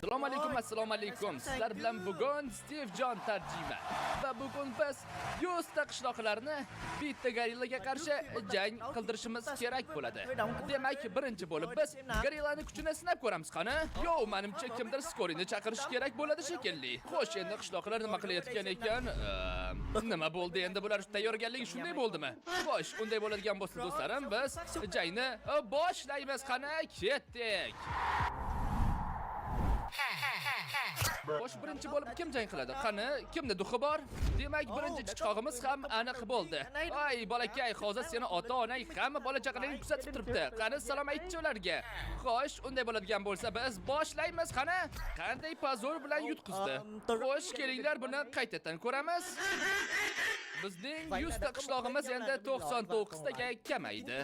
Assalomu alaykum, assalomu alaykum. Sizlar bilan bugun Steve John tarjima. Va bugun biz 100 ta qishloqlarni bitta gorillaga qarshi jang qildirishimiz kerak bo'ladi. Demak, birinchi bo'lib biz gorillani kuchini sinab ko'ramiz, qani? Yo, menimcha kimdir Skorini chaqirish kerak bo'ladi shekilli. Xo'sh, endi qishloqlar nima qilayotgan ekan? Nima bo'ldi endi bular tayyorgarligi shunday bo'ldimi? Xo'sh, unday bo'ladigan bo'lsa do'stlarim, biz jangni boshlaymiz, qani? Ketdik. Xo'sh, birinchi bo'lib kim jang qiladi? Qani, kimni duxi bor? Demak, birinchi chichqog'imiz ham aniq bo'ldi. Ay, bolakay, hozir seni ota-onang hamma bola chaqalaring kuzatib turibdi. Qani, salom aytchi ularga. Xo'sh, unday bo'ladigan bo'lsa biz boshlaymiz, qani? Qanday pozor bilan yutqizdi. Xo'sh, kelinglar buni qaytadan ko'ramiz. Bizning 100 ta qishlog'imiz endi 99 taga kamaydi.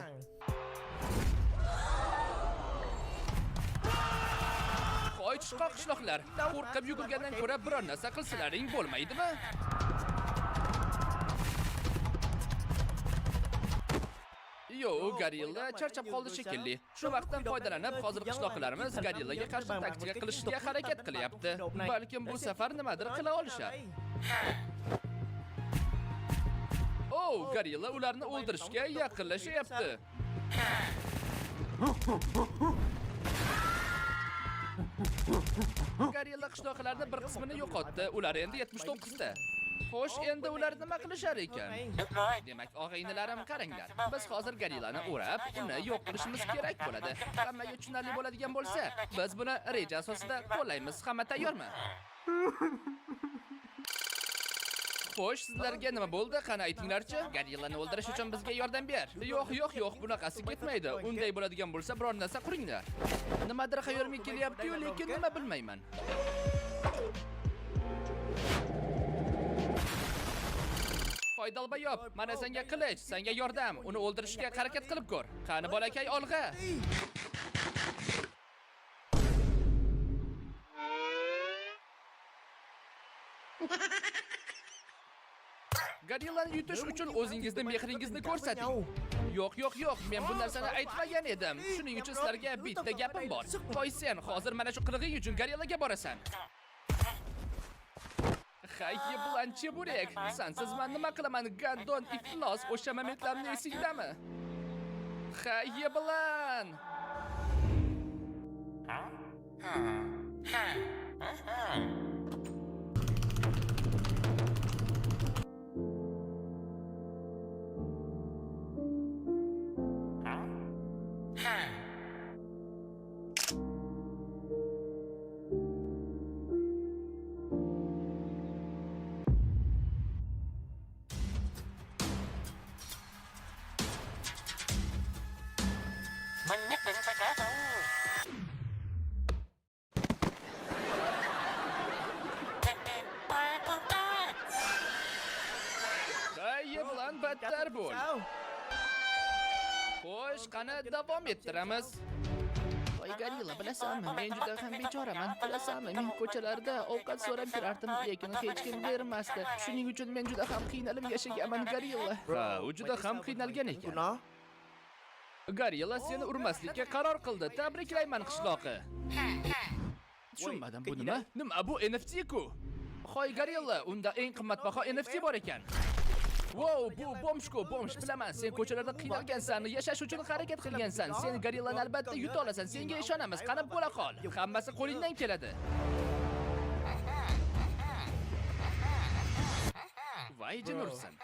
Hoy chichqoq qishloqlar, qo'rqib yugurgandan ko'ra biror narsa qilsalaring bo'lmaydimi? Yo, gorilla charchab qoldi shekilli. Shu vaqtdan foydalanib, hozir qishloqlarimiz gorillaga qarshi taktika qilishga harakat qilyapti. Balkim bu safar nimadir qila olishar. Oh, gorilla ularni o'ldirishga yaqinlashyapti. Gorilla qishloqlarni bir qismini yo'qotdi. Ular endi 79 ta. Xo'sh, endi ular nima qilishar ekan? Demak, og'aynilarim qaranglar. Biz hozir gorillani o'rab, uni yo'q qilishimiz kerak bo'ladi. Hammaga tushunarli bo'ladigan bo'lsa, biz buni reja asosida qo'llaymiz. Hamma tayyormi? Xo'sh, sizlarga nima bo'ldi? Qani aytinglarchi? Gorillani o'ldirish uchun bizga yordam ber. Yo'q, yo'q, yo'q, bunaqasi ketmaydi. Unday bo'ladigan bo'lsa, biror narsa quringlar. Nimadir xayolimga kelyapti-yu, lekin nima bilmayman. Hoy dalbayob, mana senga qilich, senga yordam. Uni o'ldirishga harakat qilib ko'r. Qani bolakay, olg'a. Gorillani yutish uchun o'zingizni mehringizni ko'rsating. Yo'q, yo'q, yo'q, men bu narsani aytmagan edim. Shuning uchun sizlarga bitta gapim bor. Qo'y sen, hozir mana shu qilig'ing uchun gorillaga borasan. Hay, bilan cheburek, sansiz men nima qilaman? Gandon iflos, o'sha momentlarni esingdami? Hay, bilan. Mình nhất định phải trả thù. Hay, bilan battar bo'l. Xo'sh, qani davom ettiramiz. Voy gorilla, bilasanmi, men juda ham bechoraman. Bilasanmi, men ko'chalarda ovqat so'rab yurardim, lekin hech kim bermasdi. Shuning uchun men juda ham qiynalib yashaganman, gorilla. Ha, u juda ham qiynalgan ekan. Gorilla seni urmaslikka qaror qildi. Tabriklayman qishloqi. Tushunmadim, bu nima? Nima bu NFT-ku? Hoy gorilla, unda eng qimmatbaho NFT bor ekan. Wow, bu bomshku, bomsh bilaman. Sen ko'chalarda qiynalgansan, yashash uchun harakat qilgansan. Sen gorillani albatta yuta olasan. Senga ishonamiz. Qani bo'la qol. Hammasi qo'lingdan keladi. Voy jin ursin.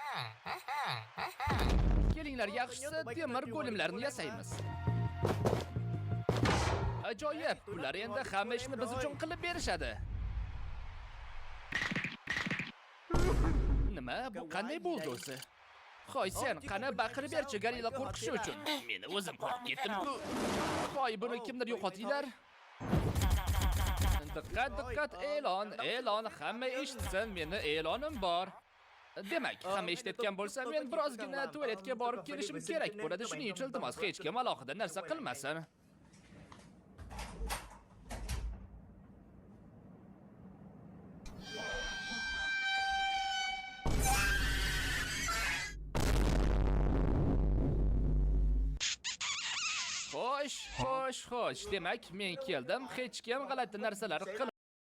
Kelinglar, yaxshisi temir golemlarni yasaymiz. Ajoyib, ular endi hamma ishni biz uchun qilib berishadi. Nima? Bu qanday bo'ldi o'zi? Hoy sen, qani baqirib berchi gorilla qo'rqishi uchun. Meni o'zim qo'rqib ketdim-ku. Hoy, buni kimdir yo'qotinglar. Diqqat, diqqat, e'lon, e'lon, hamma eshitsin, meni e'lonim bor. Demak, hamma eshitayotgan bo'lsa, men birozgina tualetga borib kelishim kerak bo'ladi. Shuning uchun iltimos, hech kim alohida narsa qilmasin. Xo'sh, xo'sh, Xo'sh, xo'sh, demak, men keldim, hech kim g'alati narsalar qil